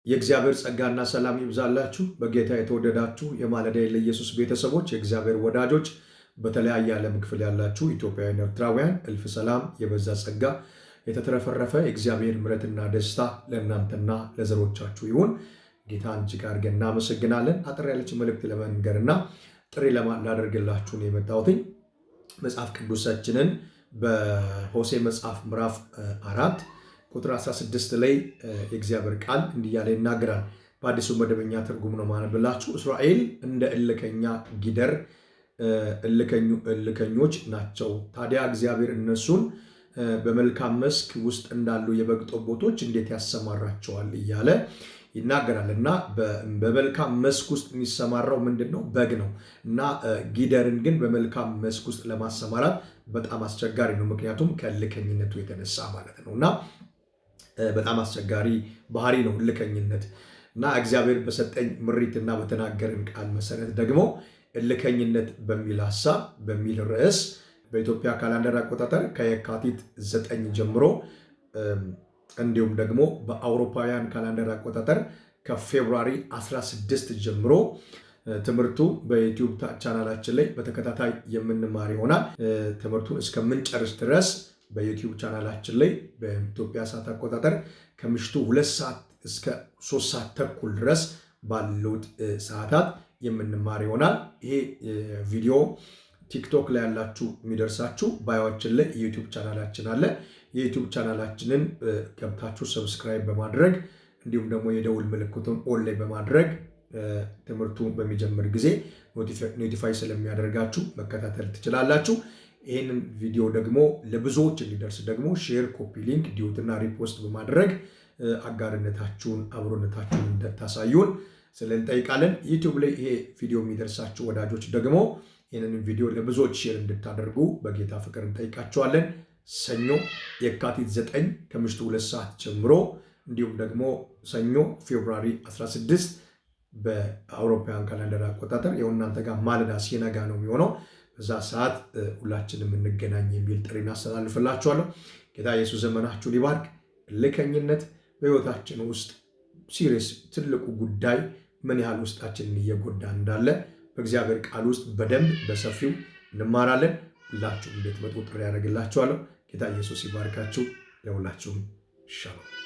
የእግዚአብሔር ጸጋና ሰላም ይብዛላችሁ። በጌታ የተወደዳችሁ የማለዳ ለኢየሱስ ቤተሰቦች፣ የእግዚአብሔር ወዳጆች፣ በተለያየ ዓለም ክፍል ያላችሁ ኢትዮጵያውያን፣ ኤርትራውያን፣ እልፍ ሰላም፣ የበዛ ጸጋ፣ የተትረፈረፈ የእግዚአብሔር ምሕረትና ደስታ ለእናንተና ለዘሮቻችሁ ይሁን። ጌታን እጅግ አድርገን እናመሰግናለን። አጠር ያለች መልእክት ለመንገርና ጥሪ ላደርግላችሁ ነው የመጣሁትኝ። መጽሐፍ ቅዱሳችንን በሆሴ መጽሐፍ ምዕራፍ 4 ቁጥር 16 ላይ የእግዚአብሔር ቃል እንዲህ እያለ ይናገራል። በአዲሱ መደበኛ ትርጉም ነው ማነብላችሁ። እስራኤል እንደ እልከኛ ጊደር እልከኞች ናቸው። ታዲያ እግዚአብሔር እነሱን በመልካም መስክ ውስጥ እንዳሉ የበግ ጠቦቶች እንዴት ያሰማራቸዋል እያለ ይናገራል። እና በመልካም መስክ ውስጥ የሚሰማራው ምንድን ነው? በግ ነው። እና ጊደርን ግን በመልካም መስክ ውስጥ ለማሰማራት በጣም አስቸጋሪ ነው። ምክንያቱም ከእልከኝነቱ የተነሳ ማለት ነው። እና በጣም አስቸጋሪ ባህሪ ነው እልከኝነት። እና እግዚአብሔር በሰጠኝ ምሪትና በተናገረን ቃል መሰረት ደግሞ እልከኝነት በሚል ሀሳብ፣ በሚል ርዕስ በኢትዮጵያ calendar አቆጣጠር ከየካቲት 9 ጀምሮ እንዲሁም ደግሞ በአውሮፓውያን calendar አቆጣጠር ከ February 16 ጀምሮ ትምህርቱ በ YouTube ቻናላችን ላይ በተከታታይ የምንማር ይሆናል። ትምህርቱን እስከምንጨርስ ድረስ በ YouTube ቻናላችን ላይ በኢትዮጵያ ሰዓት አቆጣጠር ከምሽቱ 2 ሰዓት እስከ 3 ሰዓት ተኩል ድረስ ባሉት ሰዓታት የምንማር ይሆናል። ይሄ ቪዲዮ TikTok ላይ ያላችሁ የሚደርሳችሁ bio ኣችን ላይ የ YouTube ቻናላችን አለ። የ YouTube ቻናላችንን ገብታችሁ subscribe በማድረግ እንዲሁም ደግሞ የደውል ምልክቱን on ላይ በማድረግ ትምህርቱ በሚጀምር ጊዜ notify ስለሚያደርጋችሁ መከታተል ትችላላችሁ። ይህንን ቪዲዮ ደግሞ ለብዙዎች እንዲደርስ ደግሞ share፣ copy link፣ duet እና repost በማድረግ አጋርነታችሁን፣ አብሮነታችሁን እንድታሳዩን ስል እንጠይቃለን። YouTube ላይ ይሄ ቪዲዮ የሚደርሳችሁ ወዳጆች ደግሞ ይህንን ቪዲዮ ለብዙዎች share እንድታደርጉ በጌታ ፍቅር እንጠይቃችኋለን። ሰኞ የካቲት 9 ከምሽቱ 2 ሰዓት ጀምሮ እንዲሁም ደግሞ ሰኞ February 16 በአውሮፓውያን calendar አቆጣጠር ይኸው እናንተ ጋር ማለዳ ሲነጋ ነው የሚሆነው። በዛ ሰዓት ሁላችንም እንገናኝ የሚል ጥሪ እናስተላልፍላችኋለሁ። ጌታ ኢየሱስ ዘመናችሁን ይባርክ። እልከኝነት በሕይወታችን ውስጥ serious ትልቁ ጉዳይ ምን ያህል ውስጣችንን እየጎዳ እንዳለ በእግዚአብሔር ቃል ውስጥ በደንብ በሰፊው እንማራለን። ሁላችሁም እንድትመጡ ጥሪ ያደርግላችኋለሁ። ጌታ ኢየሱስ ይባርካችሁ። ለሁላችሁም ሻሎም።